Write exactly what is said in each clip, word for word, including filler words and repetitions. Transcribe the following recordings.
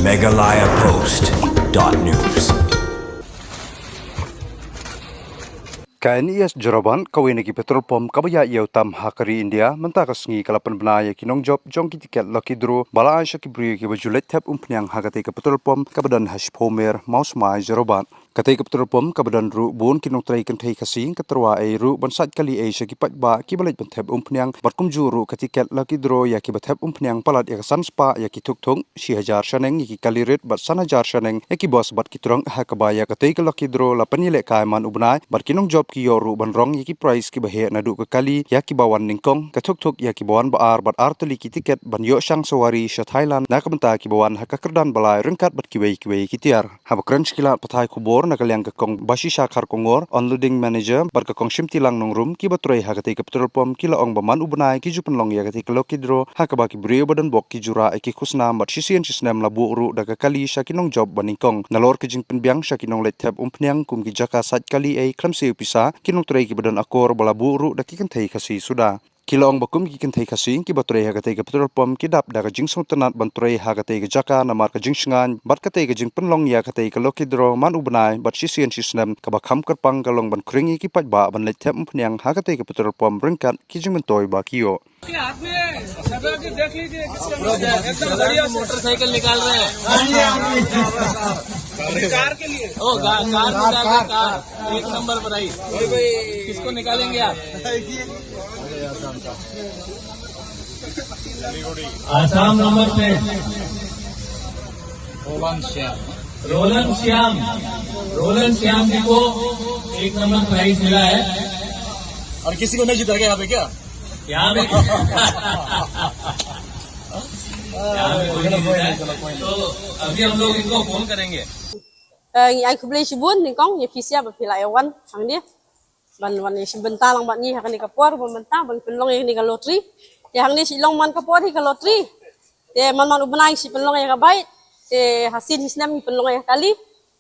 Meghalaya Post dot news. Ka N E S Jorabat, kawei na ki petrol pump kaba ïa ïew tam ha ka ri India, mynta ka sngi ka la pynbna ïa ki nongjop jong ki tiket lucky draw ba la ai sha ki briew kiba ju leit thep umphniang ha katei ka petrol pump kaba don ha Shiphumer, Mawsmai, Jorabat. Katei ka petrol pump kaba don ruh bun ki nongtrei kynthei Khasi ka tyrwa ei ruh ban sait kali ei sha ki paidbah kiba leit ban thep umphniang, bad kumjuh ruh ka tiket lucky draw ïa kiba thep umphniang palat ïa ka san spah ïa ki thuk thuk, shi hajar shaneng ïa ki kali rit bad san hajar shaneng ïa ki bos bad ki trok, ha kaba ïa katei ka lucky draw la pynïalehkai man u bnai bad ki nongjop ki ïoh ruh ban rong ïa ki prize kiba heh naduh ka kali ïa kiba wan nyngkong, ka thuk thuk ïa kiba wan ba ar bad ar tylli ki tiket ban ïoh shang sawari sha Thailand na ka bynta kiba wan ha ka kyrdan ba lai ryngkat bad kiwei kiwei ki tiar. Haba kren sha ki lad pathai khubor na ka liang ka kong Bashisha Kharkongor, onloading manager, bad ka kong Shimtilang Nongrum, kiba trei ha katei ka petrol pump, ki la ong ba man u bnai ki ju pynlong ïa katei ka lucky draw, ha kaba ki briew ba don bok ki ju rah ïa ki khusnam bad shisien shisnem la buh ruh da ka kali sha ki nongjop ba nyngkong. Nalor ka jingpynbiang sha ki nongleit thep umphniang kum ki jaka sait kali ei khlem siew pisa, ki nongtrei kiba don akor ba la buh ruh da ki kynthei Khasi suda. Ki la ong ba kum ki kynthei Khasi kiba trei ha katei ka petrol pump ki dap da ka jingsngewtynnat ban trei ha katei ka jaka namar ka jingshngaiñ bad katei ka jingpynlong ïa katei ka lucky draw man u bnai bad shisien shisnem kaba kham kyrpang ka long ban khring ïa ki paidbah ban leit thep umphniang ha katei ka petrol pump ryngkat ki jingmyntoi ba ki ïoh. आपने सदा जी देख लीजिए किसका मोटरसाइकिल निकाल रहे हैं। कार के लिए। ओ, गा-, कार निकाल रहे हैं, कार। एक नंबर पर आई। किसको निकालेंगे आप? आसाम नंबर पे रोलन श्याम। रोलन श्याम, रोलन श्याम जी को एक नंबर प्राइज मिला है। और किसी को नहीं जीता क्या यहाँ पे क्या? यहाँ पे, यहाँ पे कोई नहीं जीता है। तो अभी हम लोग इनको फोन करेंगे। Ngi ai khublei shibun nyngkong ïa phi sha ba phi la ïa wan hangne ban wan ïa shim bynta lang bad ngi ha kane ka por ba mynta ban pynlong ïa kane ka lottery. Te hangne shi long man ka por hi ka lottery. Te man man u bnai shi pynlong ïa ka bike. Te ha sien hi snem hi pynlong ïa ka kali.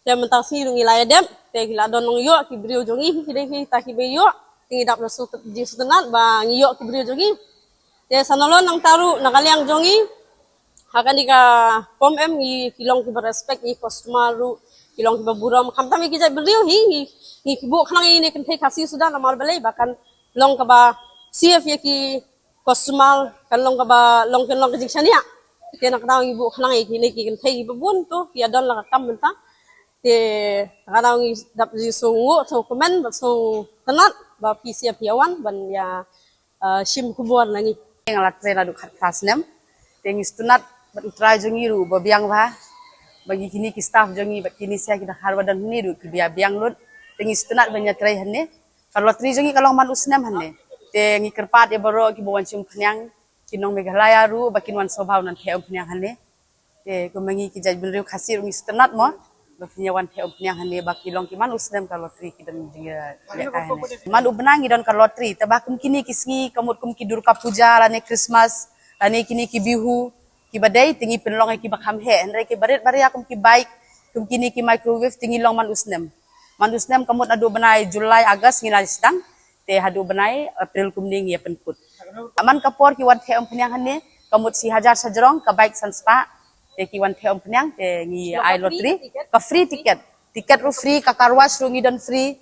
Te mynta sngi ruh ngi la ïa dep. Te ki la don nong ïoh ki briew jong ngi hi ki dei hi ta ki bei ïoh. Te ngi dap na su di su tnat ba ngi ïoh ki briew jong ngi. Te sa nalor nangta ruh na ka liang jong ngi ha kane ka pom em ngi ki long kiba respect ïa ki customer ruh, ki long kiba burom khamtam ïa ki jait briew hi ngi, ngi ki buh khnang ïa kine kynthei Khasi suda namar balei ba kan long kaba safe ïa ki customer, kan long kaba long kan long ka jingshaniah. Te na ka daw ngi buh khnang ïa kine ki kynthei kiba bun to ki ïa don la ka kam mynta. Te na ka daw ngi dap jingsngewnguh to kmen bad sngewtynnat ba phi sha phi ïa wan ban ïa ah, shim khubor na ngi. Nga la trei naduh khatphra snem. Te ngi sngewtynnat bad U Trai jong ngi ruh ba biang bha. Ba ngi kine ki staff jong ngi bad kine sha ki dkhar ba don hangne ruh ki ba ïa biang lut. Te ngi sngewtynnat ban ïa trei hangne. Ka lottery jong ngi ka long man u snem hangne. Te ngi kyrpad ïa baroh kiba wan shim umphniang, ki nong Meghalaya ruh ba kin wan sngewbha ban theh umphniang hangne. Te kumba ngi ki jaitbynriew Khasi ruh ngi sngewtynnat mo ba phin ïa wan theh umphniang hangne ba ki long ki man u snem ka lottery ki don jingïalehkai hangne. Man u bnai ngi don ka lottery, te ba kum kine ki sngi ka mut kum ki Durga Puja lane Christmas lane kine ki Bihu kiba dei te ngi pynlong ïa kiba kham heh, hynrei kiba rit baria kum ki bike, kum kine ki microwave te ngi long man u snem. Man u snem ka mut naduh bnai July, August ngi la sdang. Te haduh bnai April kumne ngi ïa pynkut. Man ka por ki wan theh umphniang hangne, ka mut shi hajar shajrong, ka bike san spah. Te ki wan theh umphniang, te ngi ai lottery. Ka free ticket. Ticket ruh free, ka car wash ruh ngi don free.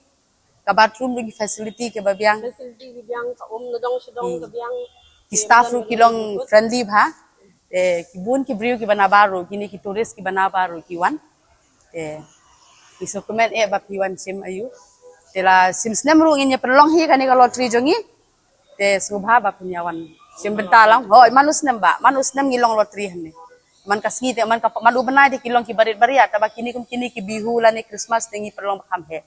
Ka bathroom ruh ngi facility kiba biang. Facility kiba biang, ka um na dong sha dong ka biang. Ki staff ruh ki long friendly bha. Te ki bun ki briew kiba na baroh, kine ki tourist kiba na baroh ki wan. Te ngi sngewkmen eh ba phi wan shim aïu. Te la shim snem ruh ngin ïa pynlong hi kane ka lottery jong ngi. Te sngewbha ba phin ïa wan shim bynta lang. Hooid, man u snem ba, man u snem ngi long lottery hangne. Man ka sngi te, man ka, man u bnai te ki long kiba rit baria, te ba kine kum kine ki Bihu lane Christmas te ngi pynlong ba kham heh.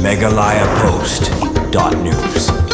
Meghalaya Post dot news.